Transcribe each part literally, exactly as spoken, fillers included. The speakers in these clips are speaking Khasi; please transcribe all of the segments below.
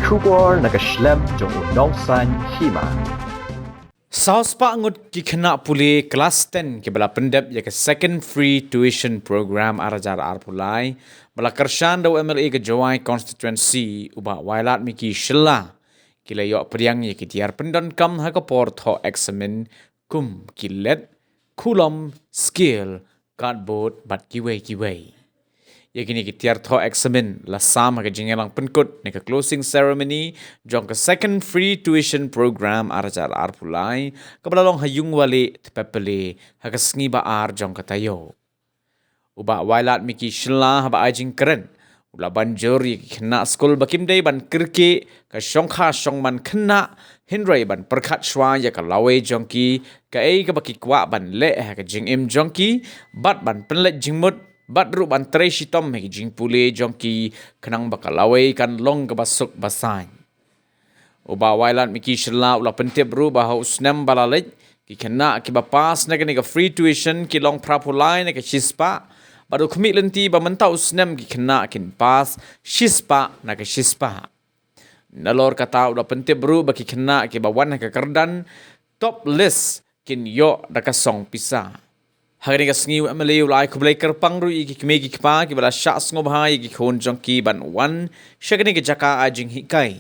Khubor na ka shlem jong u Nongsaiñ Hima. Saw spah ngut ki khynnah pule klas ten kiba la pyndep ïa ka Second Free Tuition Program ar hajar arphew lai ba la kyrshan da u M L A ka Jowai Constituency u Bah Wailadmiki Shylla ki la ïoh pdiang ïa ki tiar pyndonkam ha ka por thoh eksamin kum ki let, khulom, scale, cardboard bad kiwei kiwei. Ïa kine ki tiar thoh eksamin la sam ha ka jingïalang pynkut na ka closing ceremony jong ka Second Free Tuition Program ar hajar arphew lai kaba la long ha Yungwali, Tpepali ha ka sngi ba ar jong ka taïew. U Bah Wailadmiki Shylla haba ai jingkren u la ban jur ïa ki khynnah skul ba kim dei ban kyrkieh ka shongkha shongman khynnah, hynrei ban pyrkhat shuwa ïa ka lawei jong ki, kaei kaba ki kwah ban leh ha ka jingim jong ki, bad ban pynleit jingmut bad ruh ban trei shitom ha ki jingpule jong ki khnang ba ka lawei kan long kaba suk ba saiñ. U Bah Wailadmiki Shylla u la pyntip ruh ba ha u snem ba la leit ki khynnah kiba pass na kane ka free tuition ki long phraphew lai na ka shispah, bad u khmih lynti ba mynta u snem ki khynnah kin pass shispah na ka shispah. Nalor kata u la pyntip ruh ba ki khynnah kiba wan ha ka kyrdan top list kin ïoh da ka song pisa. Ha kane ka sngi u M L A u la ai khublei kyrpang ruh ïa ki kmie ki kpa kiba la shah sngewbha ïa ki khun jong ki ban wan sha kane ka jaka ai jinghikai.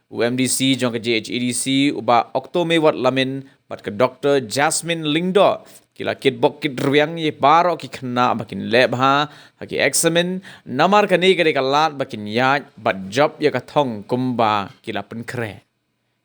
U M D C jong ka J H A D C u Bah Okto Mewat Lamin bad ka Doctor Jasmine Lyngdoh ki la kitbok kitrwiang ïa baroh ki khynnah ba kin leh bha ha ki eksamin, namar kane ka dei ka lad ba kin ïaid bad jop ïa ka thong kumba ki la pynkhreh.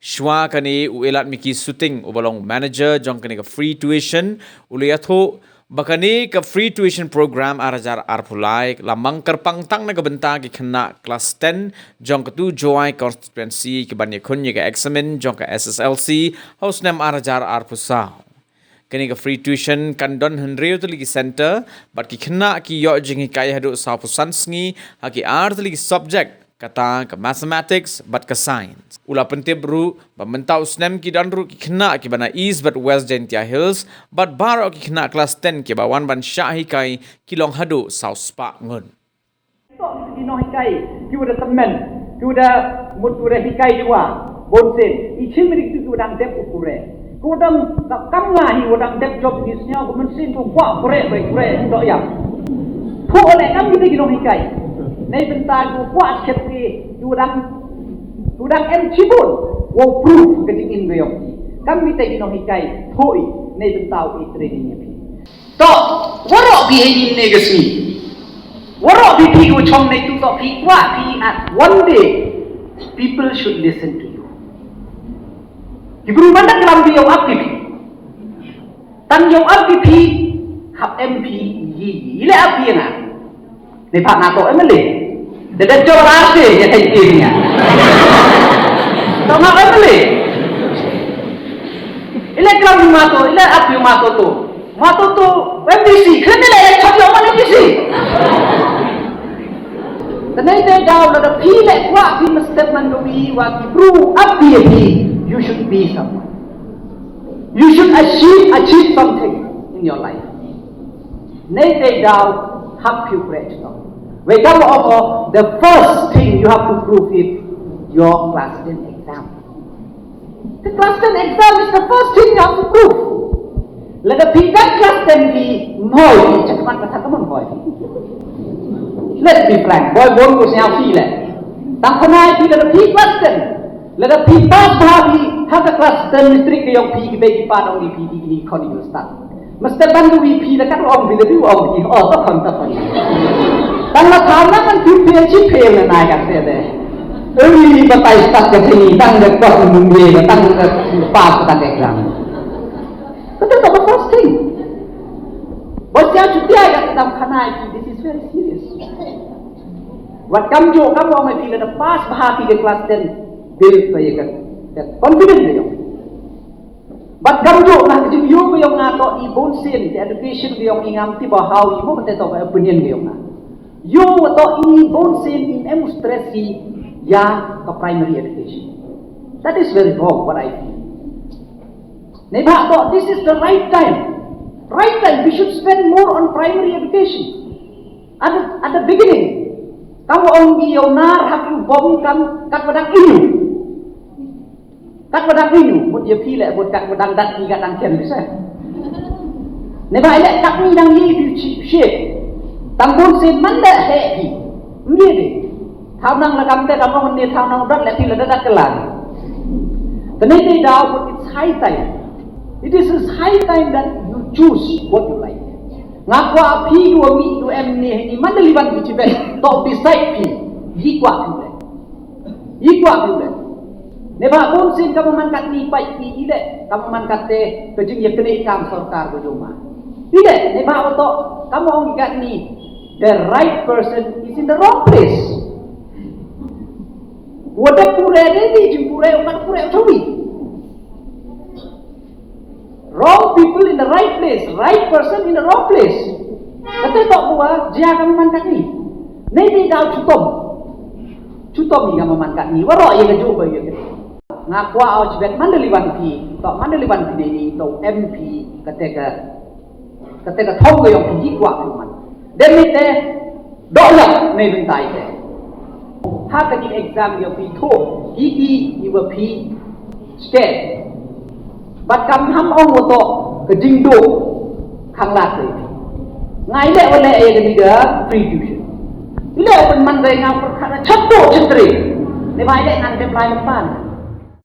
Shuwa kane u Eladmiki Suting uba long manager jong kane ka free tuition u la ïathuh ba kane ka free tuition program ar hajar arphew lai la mang kyrpang tang na ka bynta ki khynnah klas ten jong katu Jowai constituency ki ban ïakhun ïa ka eksamin jong ka S S L C ha u snem ar hajar arphew saw. Kane ka free tuition kan don hynriew tylli ki center bad ki khynnah ki ïoh jinghikai haduh sawphew san sngi ha ki ar tylli ki subject, kata ka mathematics bad ka science. U la pyntip ruh ba mynta u snem ki don ruh ki khynnah kiba na East bad West Jaintia Hills bad baroh ki khynnah klas ten kiba wan ban shah hikai ki long haduh saw spah ngut. Toh ki nonghikai, ki u da tymmen, ki u da mut, ki u da hikai shuwa, bun sien, i chim ri ki u dang dep u pure. Ki u dang ka kam nga hi u dang dep jop ki sñiaw, ki mynsiem ki kwah pure, bai pure, toh ïa. Phu ole kam kita ki nonghikai. Nei bynta ki kwah skhem ki, ki u dang, ki u dang em chibun, wow proof ka jingim ka yong ki. Kam kita ki nonghikai, phu i, nei bynta u i training ïa phi. Toh, waroh phi ha ine ka sngi. Waroh phi phi u chong ne tu toh phi kwah phi at one day people should listen to you. Ki bru ban da klam phi ïoh ap phi phi. Tang ïoh ap phi phi hap em phi yi yi. Ile ap phi nga. Ni pha nga toh M L A. Da da jor ar te ya thai ti nga. Toh nga M L A. Ile klam phi ma toh, ile ap phi ma toh toh. Ma to to M D C, kren ni le chak yo man M D C. Tene te daw la da phi le kwah phi mestep man do wi wa ki bru ap phi phi. You should be someone. You should achieve, achieve something in your life. Nei te daw hap phi u kre chito. Wake up, the first thing you have to prove is your class ten exam. The class ten exam is the first thing you have to prove. Lada phi kat class ten phi, mhoi phi, chakmat kata kaman mhoi phi. Let's be frank, boy bon ko sñiaw phi le. Tang khana phi lada phi class ten. Lada phi pass bha phi, ha ka class ten matric ka yong phi ki bei ki pa dong di phi di kini khon di start. Mesti ban du wi phi da kat ong phi da du ong phi, oh, ta khon, ta khon. Tang la tham na kan phi phi chi phi na nai ka phi de. Eri batai start ka sini, tang da kos mun de, tang da pass tang exam. But that's the first thing. Bos ya chutia ya kita khana ki, this is very serious. Wat kam jo kam ong phi lada pass bha phi ka class ten, build pa ya ka confident ka yong. Bad kam ju na ka jingïoh ka yong nga toh i bun sien ka education ka yong i ngam tip ba how i mo te toh ka opinion ka yong nga. Ïoh toh i bun sien i em stress i ya ka primary education. That is very wrong what I feel. Nei ba toh this is the right time. Right time we should spend more on primary education. At the, at the beginning, Kam ong ki ïa u nar ha ki bom kam kat ba dang ïa u. Kat ba dang ïa u, mut ïa phi leh, mut kat ba dang dat ki kat dang ken bise. Ne ba leh kat ni dang ïa phi chi shi. Tang bun sien man leh he phi. Ngi de. Thaw nang la kam te kam ong ne thaw nang dat leh phi la dat kat lan. Te ne te daw mut it's high time. It is high time that you choose what you like. Nga kwah phi du wa mi du em ni ni man da liban ki chibet. Tok decide phi. Yi kwah phi leh. Yi kwah phi leh. Ne ba bun sien ka man kat ni pai phi i leh. Ka man kat te ka jingïakynduh kam sorkar ba jong ma. I leh ne ba to ka ong kat ni the right person is in the wrong place. Wa da pure de ni jingpure u kat pure u chawi. Wrong people in the right place, right person in the wrong place. Kata tok buwa jia ka man kat ni. Nei dei daw chutom. Chutom ni ka man kat ni. Waro ïa ka ju ba ïa ka. Nga kwah au chibet man da liban phi. Tok man da liban phi nei ni tok M P kata ka. Kata ka thong ka ïong phi kwah phi man. Dei ni te Dok lak nei bynta ite. Ha ka jing exam ïa phi tho, ki ki iwa phi state. Bat kam ham ong wa to ka jing do khang lak te. Ngai le wa le ïa ka ni da free tuition. Ile wa man dai ngam per khana chat do chat tre. Ne ba ile ngan dep lai pan.